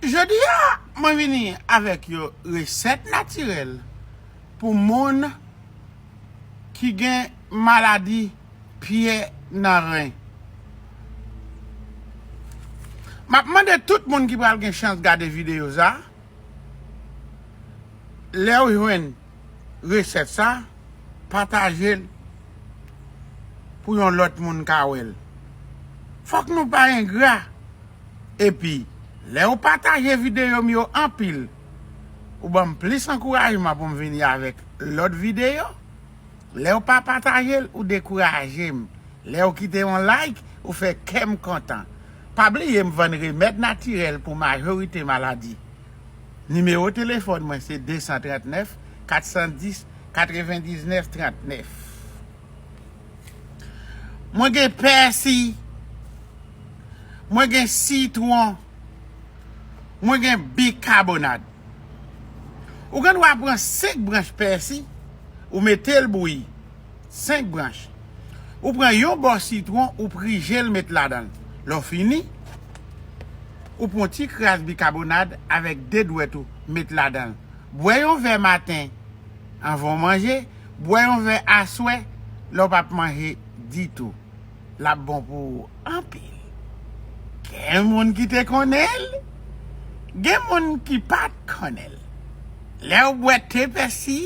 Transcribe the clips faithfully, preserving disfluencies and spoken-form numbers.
Jodi a, mwen vini avèk yon resèt natirèl pou moun ki gen maladi pyè nan ren. M ap mande tout moun ki pral gen chans gade videyo sa, lè w jwenn resèt sa, pataje l pou yon lòt moun ka wè l. Fòk nou pa engra. Epi, lè w pataje videyo m yo anpil, ou ban m plis ankourajman pou m vini avèk lòt videyo. Lè w pa pataje l, ou dekouraje m. Lè w kite yon like, ou fè kè m kontan. Pa bliye m vann remèd natirèl pou majorite maladi. Nimewo telefòn mwen se de san trant nèf, kat san dis, katrevendiznèf trant nèf. Mwen gen pèsi, mwen gen sitwon, mwen gen bikabonad. Ou gen dwa pran senk branch pèsi, ou mete l bouyi. Senk branch. Ou pran yon bò sitwon, ou prije l met ladan l. Lè w fini, ou pran yon ti kras bikabonad avèk de dwèt ou met ladan l. Bwè yon vè maten anvan w manje, bwè yon vè aswè lè w p ap manje ditou. L ap bon pou ou anpil. Gen moun ki te konnen l, gen moun ki pa t konnen l. Lè w bwè te pèsi,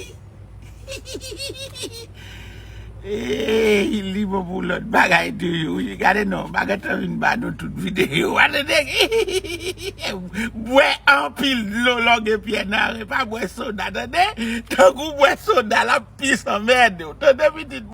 Ey, li bon pou lòt bagay toujou, wi. Gade non, m pa gentan vin ba nou tout videyo a, tande. Bwè anpil dlo lè w gen pyè nan ren, pa bwè soda, tande. Tankou w bwè soda, l ap plis anmède w, tande, pitit.